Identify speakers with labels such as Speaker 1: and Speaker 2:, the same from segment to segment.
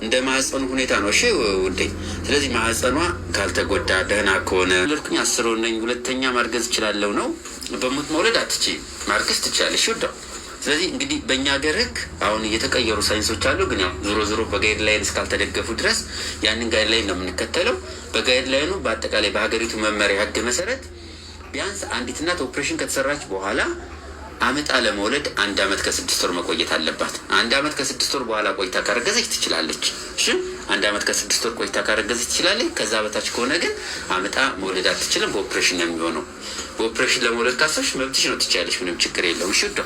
Speaker 1: እንደ ማህፀኑ ሁኔታ ነው። እሺ ውዴ። ስለዚህ ማህፀኗ ካልተጎዳ፣ ደህና ከሆነ ልርኩኝ 10 ነኝ፣ ሁለተኛ ማርገዝ እችላለሁ ነው። በሞት መውለድ አትችይም፣ ማርገዝ ትችላለሽ ውዳ። ስለዚህ እንግዲህ በእኛ ሀገር ህግ አሁን እየተቀየሩ ሳይንሶች አሉ። ግን ያው ዞሮ ዞሮ በ guideline እስካልተደገፉ ድረስ ያንን guideline ነው የምንከተለው። በ guideline ኑ በአጠቃላይ በሀገሪቱ መመሪያ ህግ መሰረት ቢያንስ አንዲት እናት ኦፕሬሽን ከተሰራች በኋላ አምጣ ለመውለድ 1 አመት ከ6 ወር መቆየት አለባት። 1 አመት ከ6 ወር በኋላ ቆይታ ካረገዘች ትችላለች። እሺ፣ 1 አመት ከ6 ወር ቆይታ ካረገዘች ትችላለች። ከዛ በታች ከሆነ ግን አምጣ መውለድ አትችልም። በኦፕሬሽን ነው የሚሆነው። በኦፕሬሽን ለመውለድ ካሰብሽ መብትሽ ነው፣ ትችላለች። ምንም ችግር የለውም። እሺ ውዷ።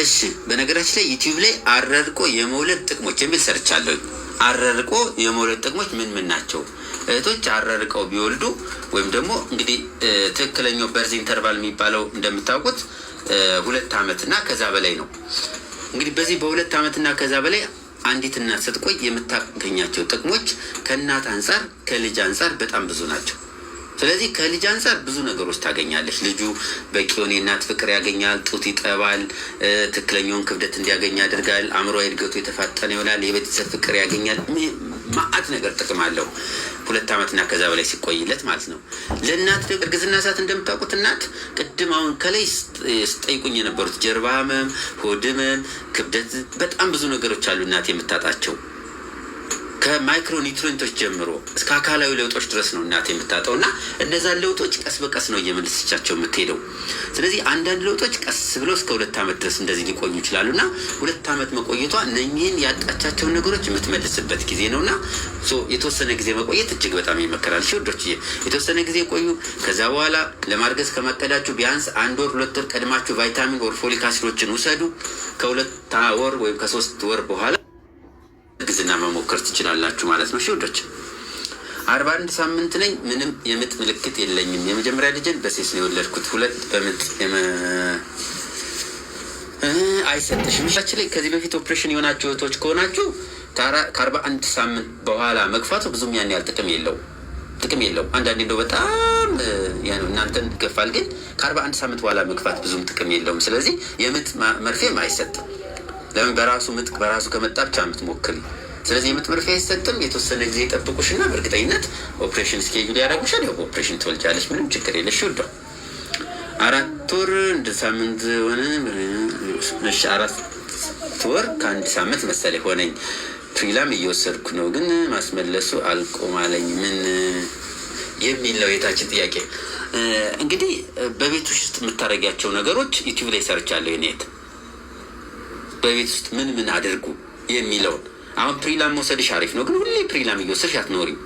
Speaker 1: እሺ፣ በነገራችን ላይ ዩቲዩብ ላይ አረርቆ የመውለድ ጥቅሞች የሚል ሰርቻለሁ። አረርቆ የመውለድ ጥቅሞች ምን ምን ናቸው? እህቶች አረርቀው ቢወልዱ ወይም ደግሞ እንግዲህ ትክክለኛው birth interval የሚባለው እንደምታውቁት 2 ዓመት እና ከዛ በላይ ነው። እንግዲህ በዚህ በ2 ዓመት እና ከዛ በላይ አንዲት እናት ስትቆይ የምታገኛቸው ጥቅሞች ከእናት አንጻር፣ ከልጅ አንጻር በጣም ብዙ ናቸው። ስለዚህ ከልጅ አንጻር ብዙ ነገሮች ታገኛለች። ልጁ በቂ የሆነ የእናት ፍቅር ያገኛል፣ ጡት ይጠባል፣ ትክክለኛውን ክብደት እንዲያገኝ ያደርጋል፣ አእምሯዊ እድገቱ የተፋጠነ ይሆናል፣ የቤተሰብ ፍቅር ያገኛል። ማአት ነገር ጥቅም አለው። 2 ዓመትና ከዛ በላይ ሲቆይለት ማለት ነው። ለእናት ደግሞ እርግዝና ሰዓት እንደምታውቁት እናት ቅድም አሁን ከላይ ስጠይቁኝ የነበሩት ጀርባ ህመም፣ ሆድ ህመም፣ ክብደት፣ በጣም ብዙ ነገሮች አሉ እናት የምታጣቸው። ከ micronutrient ኦች ጀምሮ እስከ አካላዊ ለውጦች ድረስ ነው እናት የምታጠው እና እነዛን ለውጦች ቀስ በቀስ ነው እየመለሰቻቸው የምትሄደው። ስለዚህ አንዳንድ ለውጦች ቀስ ብለው እስከ 2 ዓመት ድረስ እንደዚህ ሊቆዩ ይችላሉ እና 2 ዓመት መቆየቷ እነኚህን ያጣቻቸውን ነገሮች የምትመልስበት ጊዜ ነው እና የተወሰነ ጊዜ መቆየት እጅግ በጣም ይመከራል። እሺ ውዶች፣ የተወሰነ ጊዜ ቆዩ። ከዛ በኋላ ለማርገዝ ከማቀዳችሁ ቢያንስ 1 ወር 2 ወር ቀድማችሁ ቫይታሚን or folic acid ኦችን ውሰዱ። ከ2 ወር ወይም ከ3 ወር በኋላ እርግዝና መሞከር ትችላላችሁ ማለት ነው። እሺ ውዶች፣ 41 ሳምንት ነኝ። ምንም የምጥ ምልክት የለኝም። የመጀመሪያ ልጄን በ CS ነው የወለድኩት። ሁለት በምጥ አይሰጥሽም። ላይ ከዚህ በፊት ኦፕሬሽን የሆናችሁ እህቶች ከሆናችሁ ከ41 ሳምንት በኋላ መግፋቱ ብዙም ያን ያህል ጥቅም የለው። አንዳንዴ እንደው በጣም እናንተን ይገፋል፣ ግን ከ41 ሳምንት በኋላ መግፋት ብዙም ጥቅም የለውም። ስለዚህ የምጥ መርፌም አይሰጥም። ለምን? በራሱ ምጥ በራሱ ከመጣ ብቻ የምትሞክሪ። ስለዚህ የምጥ መርፌ አይሰጥም። የተወሰነ ጊዜ ይጠብቁሽና በእርግጠኝነት operation schedule ያደርጉሻል። ያው ኦፕሬሽን ትወልጃለሽ። ምንም ችግር የለሽ ውዷ። 4 ወር 1 ሳምንት ሆነ። እሺ፣ 4 ወር ከ1 ሳምንት መሰለኝ ሆነኝ። ፕሪላም እየወሰድኩ ነው፣ ግን ማስመለሱ አልቆማለኝ ምን የሚል ነው የታችን ጥያቄ። እንግዲህ በቤት ውስጥ የምታደርጊያቸው ነገሮች ዩቲዩብ ላይ ሰርቻለሁ። የኔት በቤት ውስጥ ምን ምን አድርጉ የሚለውን። አሁን ፕሪላም መውሰድሽ አሪፍ ነው፣ ግን ሁሌ ፕሪላም እየወሰድሽ አትኖሪም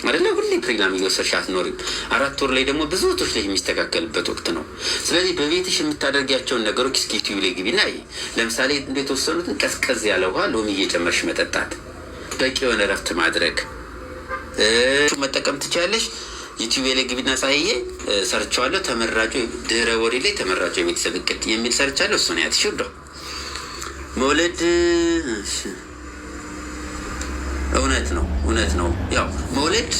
Speaker 1: አይደለ? ሁሌ ፕሪላም እየወሰድሽ አትኖሪም። 4 ወር ላይ ደግሞ ብዙ እህቶች ላይ የሚስተካከልበት ወቅት ነው። ስለዚህ በቤትሽ የምታደርጊያቸውን ነገሮች እስኪ ዩቲዩብ ላይ ግቢና፣ ለምሳሌ እንደተወሰኑትን ቀዝቀዝ ያለ ውሃ ሎሚ እየጨመርሽ መጠጣት፣ በቂ የሆነ እረፍት ማድረግ መጠቀም ትችላለሽ። ዩቲዩብ ላይ ግቢና ፀሐዬ ሰርቸዋለሁ። ተመራጩ ድህረ ወሊድ ላይ ተመራጩ የቤተሰብ እቅድ የሚል ሰርቻለሁ። እሱን ያትሽ ውዷ። መውለድ እውነት ነው፣ እውነት ነው። ያው መውለድ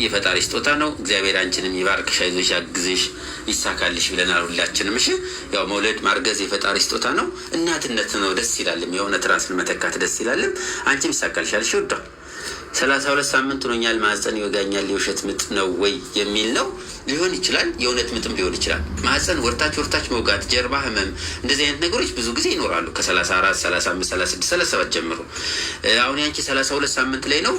Speaker 1: የፈጣሪ ስጦታ ነው። እግዚአብሔር አንቺንም ይባርክሽ፣ አይዞሽ፣ ያግዝሽ፣ ይሳካልሽ ብለናል ሁላችንም። እሺ፣ ያው መውለድ ማርገዝ የፈጣሪ ስጦታ ነው። እናትነት ነው፣ ደስ ይላልም። የእውነት ራስን መተካት ደስ ይላልም። አንቺም ይሳካልሻል። እሺ ውዷ። 32 ሳምንት ሆኖኛል፣ ማህፀን ይወጋኛል፣ የውሸት ምጥ ነው ወይ የሚል ነው። ሊሆን ይችላል፣ የእውነት ምጥም ሊሆን ይችላል። ማህፀን ወርታች ወርታች መውጋት፣ ጀርባ ህመም፣ እንደዚህ አይነት ነገሮች ብዙ ጊዜ ይኖራሉ ከ34፣ 35፣ 36፣ 37 ጀምሮ። አሁን ያንቺ 32 ሳምንት ላይ ነው።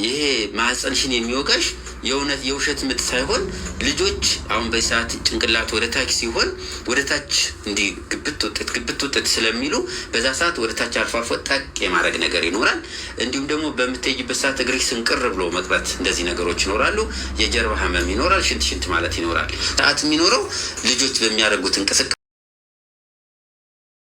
Speaker 1: ይሄ ማህፀንሽን የሚወጋሽ የእውነት የውሸት ምጥ ሳይሆን ልጆች አሁን በዚህ ሰዓት ጭንቅላት ወደ ታች ሲሆን ወደ ታች እንዲህ ግብት ውጥት ግብት ውጥት ስለሚሉ በዛ ሰዓት ወደ ታች አልፎ አልፎ ጠቅ የማድረግ ነገር ይኖራል። እንዲሁም ደግሞ በምትሄጂበት ሰዓት እግርሽ ስንቅር ብሎ መቅረት እንደዚህ ነገሮች ይኖራሉ። የጀርባ ህመም ይኖራል። ሽንት ሽንት ማለት ይኖራል። ሰዓት የሚኖረው ልጆች በሚያደርጉት እንቅስቃሴ